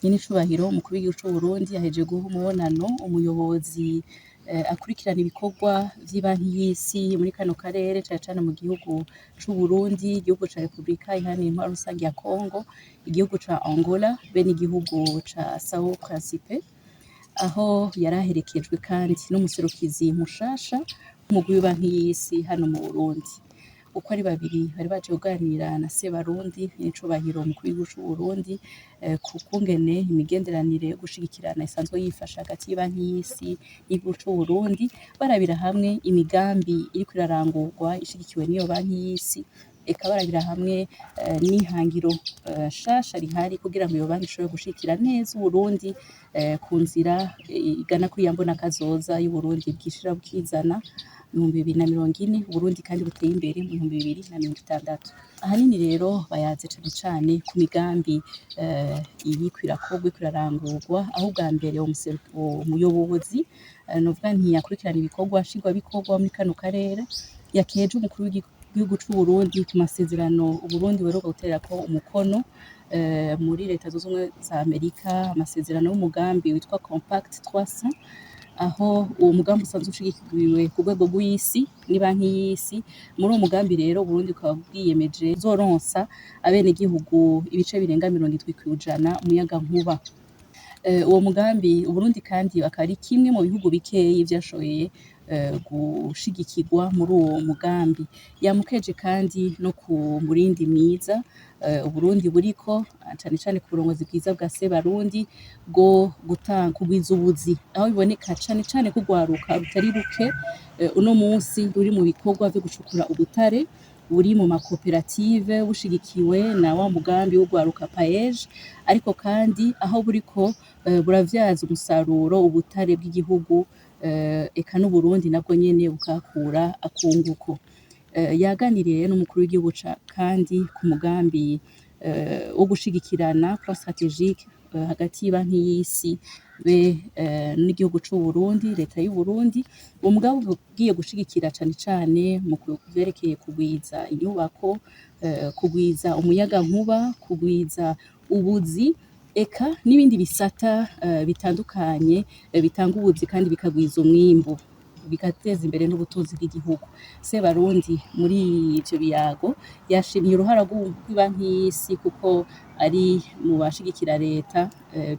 Nyenicubahiro umukuru w'igihugu c'Uburundi ahejeje guha umubonano umuyobozi akurikirana ibikorwa vy'ibanki y'isi muri kano karere, cane cane mu gihugu c'Uburundi, igihugu ca Republika Iharanira Intwaro Rusangi ya Congo, igihugu ca Angola be n'igihugu ca Sao Principe, aho yaraherekejwe kandi n'umuserukizi mushasha w'umugwi w'ibanki y'isi hano mu Burundi. Uko ari babiri bari baje kuganira na Sebarundi nyenicubahiro umukuru w'igihugu c'Uburundi ku kungene imigenderanire yo gushigikirana isanzwe yifasha hagati y'ibanki y'isi n'igihugu c'Uburundi, barabira hamwe imigambi iriko irarangurwa ishigikiwe n'iyo banki y'isi, eka barabira hamwe n'ihangiro nshasha rihari kugira ngo iyo banki ishobore gushigikira neza Uburundi ku nzira igana kuri ya mbonakazoza y'Uburundi bwishira bukizana 2040, Uburundi kandi buteye imbere mu 2060. Ahanini rero bayaze cane cane ku migambi iriko irakorwa, iriko irarangurwa, aho ubwa mbere umuyobozi novuga nti akurikirana ibikorwa nshingwabikorwa muri kano karere yakeje umukuru w'igihugu c'Uburundi ku masezerano Uburundi buheruka gutererako umukono muri Leta Zunze Ubumwe za Amerika, amasezerano y'umugambi witwa Compact 300, aho uwo mugambi usanzwe ushigikiwe ku rwego rw'isi n'ibanki y'isi. Muri uwo mugambi rero Uburundi bukaba bwiyemeje kuzoronsa abenegihugu ibice birenga 70% umuyagankuba. Uwo mugambi Uburundi kandi akaba ari kimwe mu bihugu bikeyi vyashoboye gushigikirwa muri uwo mugambi. Yamukeje kandi no ku murindi mwiza Uburundi buriko, cane cane ku burongozi bwiza bwa Sebarundi bwo kugwiza ubuzi, aho biboneka cane cane ko urwaruka rutari ruke uno munsi ruri mu bikorwa vyo gucukura ubutare, buri mu makoperative bushigikiwe na wa mugambi w'urwaruka PAEEJ, ariko kandi aho buriko buravyaza umusaruro ubutare bw'igihugu, eka n'Uburundi nabwo nyene bukahakura akunguko. Yaganiriye n'umukuru w'igihugu kandi ku mugambi wo gushigikirana, plan stratégique, hagati y'ibanki y'isi be n'igihugu c'Uburundi, leta y'Uburundi. Uwo mugambi ugiye gushigikira cane cane mu vyerekeye kugwiza inyubako, kugwiza umuyagankuba, kugwiza ubuzi, eka n'ibindi bisata bitandukanye bitanga ubuzi kandi bikagwiza umwimbu, bigateza imbere n'ubutunzi bw'igihugu. Sebarundi muri ivyo biyago yashimye uruhara rw'ibanki y'isi kuko ari mu bashigikira leta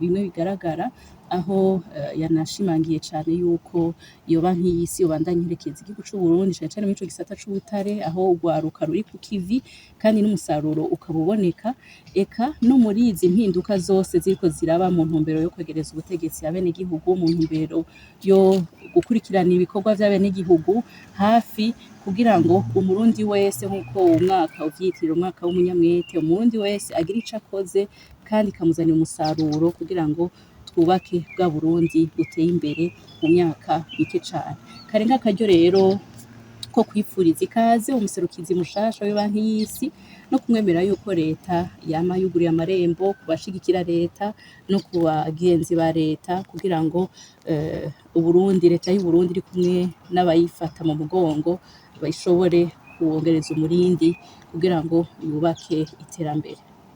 bimwe bigaragara, aho yanashimangiye cane yuko iyo banki y'isi yobandanya iherekeza igihugu c'Uburundi cane cane muri ico gisata c'ubutare, aho urwaruka ruri ku kivi kandi n'umusaruro ukaba uboneka, eka no muri izi mpinduka zose ziriko ziraba mu ntumbero yo kwegereza ubutegetsi abenegihugu, mu ntumbero yo gukurikirana ibikorwa vy'abenegihugu hafi, kugira ngo umurundi wese, nk'uko uwo mwaka uvyitirira umwaka w'umunyamwete, umurundi wese agira ico akoze kandi ikamuzanira umusaruro kugira ngo twubake bwa Burundi buteye imbere mu myaka mike cane. Kari nk'akaryo rero ko kwipfuriza ikaze umuserukizi mushasha w'ibanki y'isi no kumwemera yuko leta yama yuguriye amarembo ku bashigikira leta no ku bagenzi ba leta, kugira ngo Uburundi, leta y'Uburundi iri kumwe n'abayifata mu mugongo bayishobore kuwongereza umurindi kugira ngo yubake iterambere.